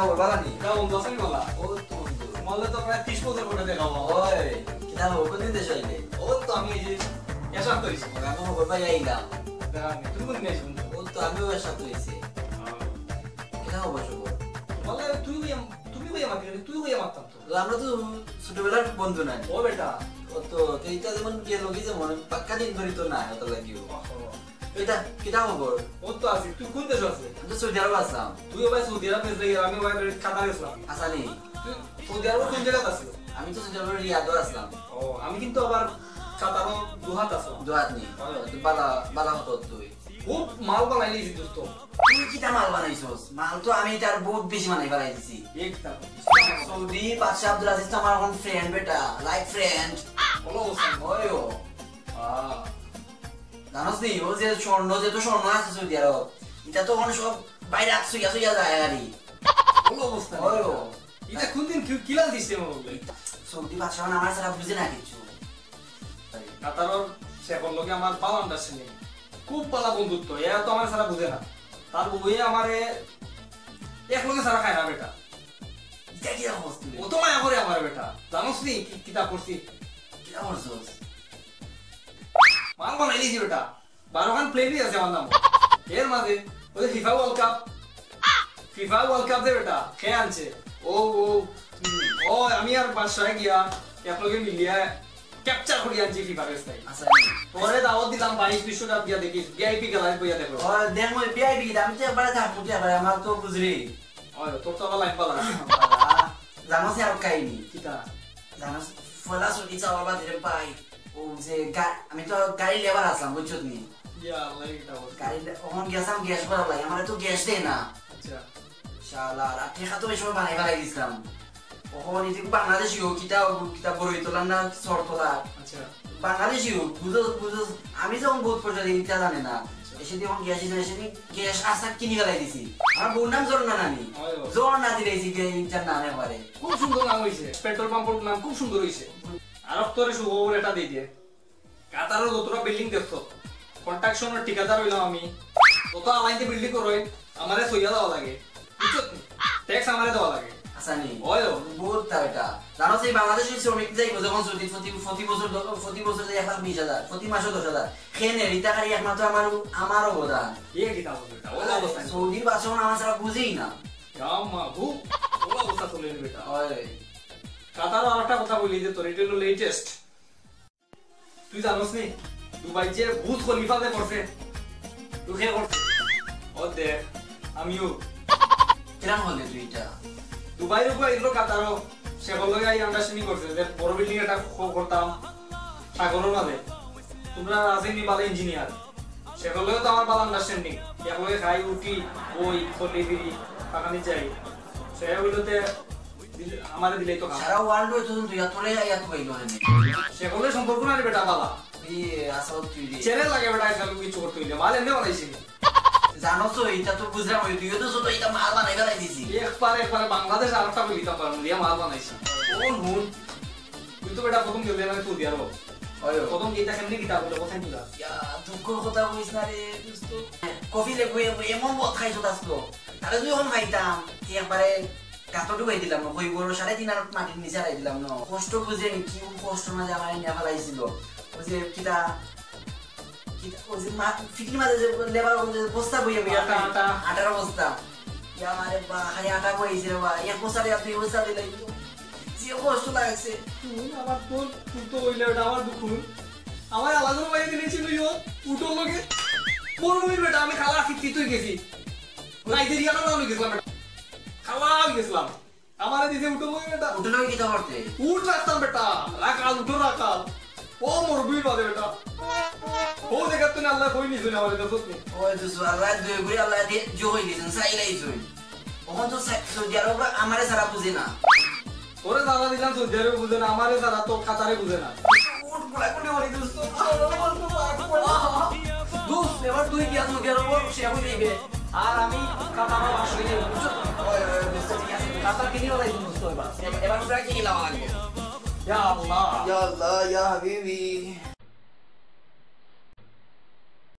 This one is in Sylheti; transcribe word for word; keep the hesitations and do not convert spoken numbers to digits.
খবর বালা নি? না বন্ধু, আছেন বালা? ও তো বন্ধু। মারলে তো প্রায় ত্রিশ বছর পরে দেখা হওয়া। ওই, কিতা খবর? কোন দিন দেশো আইলে? ও তো আমি এই যে এসার তো হইছি। আমি খবর পাই আইলাম। দেখা নেই। তুমি কোন দিন আইছো বন্ধু? ও তো আমিও এসার তো হইছি। হ্যাঁ। কিতা খবর সবর? মারলে তুই ওই আম-, তুমি ওই আমার, তুই ওই আমার তো। তো আমরা তো ছোটবেলার বন্ধু নাই। ও বেটা। ও তো, তো এটা যেমন গেল কি যেমন পাক্কা দিন ধরি তো নাই, অত লাগিও। ওহো। এটা, কিতা খবর? ও তো আছি, তুই কোন দেশো আছে? আমি তো সৌদি আরব আছলাম। তুইও ভাই সৌদি আরব গেছলে, আমি ভাই কাতার গেছলাম। আচ্ছা নি? তুই সৌদি আরব কোন জায়গাত আছিস? আমি তো সৌদি আরব রিয়াদো আছলাম। ও, আমি কিন্তু আবার কাতারও দুহাত আছলাম। দুহাত নি? হয়। তো বালা, বালা হতো তুই। খুব মাল বানাই দিছি দোস্ত। তুই কিতা মাল বানাইছস? মাল তো আমি তার বহুত বেশি বানাই বানাই দিছি। এই কিতা করছিস? সৌদি বাদশা আব্দুল আজিজ তো আমার এখন friend বেটা, life friend। বলো হোসেন। ওই ও। আহ। জানোস নি, ও যে স্বর্ণ, যে তো স্বর্ণ আছে সৌদি আরব, এটা তো এখন সব বাইরে আপ সইয়া সইয়া যায় আর কি। বলো অবস্থা। ওই ও। এটা কোন দিন কি, কিলা দিছে আমার বলে? সৌদি বাদশা মানে আমার ছাড়া বুঝে না কিছু। কাতারর শেখর লগে আমার ভালা understanding, খুব ভালা বন্ধুত্ব। এ তো আমার ছাড়া বুঝে না। তার বউয়ে আমারে এক লগে ছাড়া খায় না বেটা। ইটা কিতা খবর তুই? ও তো মায়া করে আমার বেটা। জানোস নি কি, কিতা করছি? কিতা করছস? মাল বানাই দিছি বেটা। বারো খান plaque আছে আমার নাম। এর মাঝে ওই যে FIFA World Cup, FIFA World Cup যে বেটা, কে আনছে? ও, ও, হুম, ও, আমি আর বাদশায় গিয়া একলগে মিলিয়া capture করি আনছি FIFA রে তাই। আচ্ছা। পরে দাওয়াত দিলাম বাইশ বিশ্বকাপ গিয়া দেখিস, VIP খেলায় বইয়া দেখো। ও, দেখ মই VIP কিতা, আমি তো একবারে থাকবো কি একবারে, আমার তো বুঝলি। ওই, তোর তো আবার লাইন পালা। বাবা, জানোস নি আর কাহিনী? কিতা? জানোস, পয়লা ছুটি চাওয়া বাদে রে ভাই, ও যে গা-, আমি তো গাড়ি লেবার আছলাম, বুঝছত নি? ইয়া, আল্লাহ, কিতা বলছে? গাড়ি লে-, অখন গেছলাম গ্যাস ভরার লাগি, আমারে তো গ্যাস দেয় না। আচ্ছা। শালা, আর টেকা তো ওই সময় বানাই বানাই দিছিলাম। অখন এই যে বাংলাদেশি হোক, কিতা হোক, কিতা বড়ই তোলার না সর তোলার। আচ্ছা। বাংলাদেশি হোক, বুঝো, বুঝো, আমি যখন বহুত পয়সা দিই, ইটা জানে না। আচ্ছা। এসে দিয়ে অখন গ্যাস এসে, এসে দিয়ে গ্যাস আশা কিনি ফেলাই দিছি। আমার বউর নাম ঝর্ণা নানি। হয়, হয়। ঝর্ণা দিলাইছি, ইটার নামে পারে। খুব সুন্দর নাম হইছে, পেট্রোল পাম্পর নাম খুব সুন্দর হইছে। আর তোরে সুখবর এটা দিই দে। কাতারর যতটা বিল্ডিং দেখছো, construction-র ঠিকাদার হইলাম আমি। যত আলাইতে বিল্ডিং করো, আমারে সইয়া দেওয়া লাগে। বুঝছো নি? ট্যাক্স আমারে দেওয়া লাগে। আচ্ছা নি? ওই ও। বহুত তা বেটা। জানো সেই বাংলাদেশি শ্রমিক যাই যখন ছুটি, প্রতি, প্রতি বছর দ-, প্রতি বছর যাই এক লাখ বিশ হাজার, প্রতি মাসে দশ হাজার। খেয়ে নেই, রিতা খালি একমাত্র আমার, আমার অবদান। এ কিতা বলবে এটা? ওলা অবস্থা। সৌদির বাসন আমার ছাড়া বুঝেই না। গাম মা, হু, ওলা অবস্থা চলে নি বেটা। ওই। কাতারও আরেকটা কথা বলি যে তোর এটা হলো latest। তুই জানোস নি? দুবাই যে বুর্জ খলিফা যে করছে, তুই কে করছে? ও দেখ, আমিও। কিরাম হলে তুই এটা? দুবাইর উপর এগুলো কাতারও, সে বললো এই understanding করছে যে বড় বিল্ডিং একটা ক-, করতাম সাগরের মাঝে। তোমরা আছেনি ভালো ইঞ্জিনিয়ার, সে বললো তো আমার ভালো আন্ডারস্ট্যান্ডিং, একলগে খাই, উঠি, বই, চলি, ফিরি, পাখানি যাই। সে বললো তে দিলে, আমারে দিলেই তো খাম। সারা ওয়ার্ল্ড হইতো কিন্তু ইয়াতরে ইয়াত পাইলো হয়নি। সে বললো সম্পর্ক না রে বেটা বাবা। এই আসল তুই রে। চ্যানেল লাগে বেটা, আজকাল কিছু করতে হইলে। মাল এমনি বানাইছি। জানো তো, এটা তো বুঝলাম, ওই তুইও তো ছোট, এটা মাল বানাই বানাই দিছি। একবারে, একবারে বাংলাদেশ আর একটা বলি, তা পারবো, দিয়া মাল বানাইছি। কোন হুন? তুই তো বেটা প্রথম গেলে না সৌদি আরব। অয়। প্রথম গেলে কেমনি কিতা বলে, কোথায় তুলা? ইয়া, দুঃখর কথা কইস না রে, দোস্ত। কফি লেবু এ-, এমন বদ খাইছো আজকে। তাহলে তুই এখন খাইতাম, তুই একবারে গাতো ঢুকাই দিলাম না, কই বড় সাড়ে তিন হাত মাটির নিচে হারাই দিলাম না। কষ্ট বুঝে নি, কি কষ্ট মাঝে আমার নিয়ে ফেলাইছিল। ওই যে কিতা, কিতা, ওই যে মা-, ফিটির মাঝে যে লেবার ওই যে বস্তা বইয়া বইয়া আটা, আটা। আটার বস্তা। ইয়া মারে বা, খালি আটা বইছে রে বা, এক বস্তা দিয়া দুই বস্তা দিলে কিন্তু যে কষ্ট লাগছে। হুম, আমার তো, তুই তো ওই লেবারটা আমার দুঃখ। আমার আলাদা বাইরে দিলে ছিল ইয়ো, উঠো লগে। মরুভূমির বেটা, আমি খালা আছি, তুই গেছি। নাইজেরিয়াটা না লই গেছিলাম বেটা। খালা হয়ে গেছিলাম। আমারে দিছে উঠো লই বেটা। উঠো লই কিতা করতে? উঠ রাখতাম বেটা। রাখাল, উঠো রাখাল। ও মরুভূমির বাদে বেটা। ও জায়গা তো আল্লাহ কই নিছুন আমারে, দেখছ নি? ওই তো আল্লাহ দুই ঘুরে আল্লাহ দিয়ে জো হয়ে গেছেন, সাইলাই জয়। ওখান তো সা-, সৌদি আরব আমারে সারা বুঝে না। তোরে সারা দিলাম সৌদি আরবে বুঝে না, আমারে সারা তো কাতারে বুঝে না। উঠ, গুলা গুলি হলি দোস্ত। দোস্ত, এবার তুই গিয়া সৌদি আরব, সে আমি দিবে। আর আমি কাতার আসলে বুঝছো তো? ওই, ওই, দোস্ত, ঠিক আছে। কাতার কিনি ওলাই দোস্ত এবার। এবার, এবার আমরা কি লাভ লাগবে? ইয়া আল্লাহ। ইয়া আল্লাহ, ইয়া হাবিবি।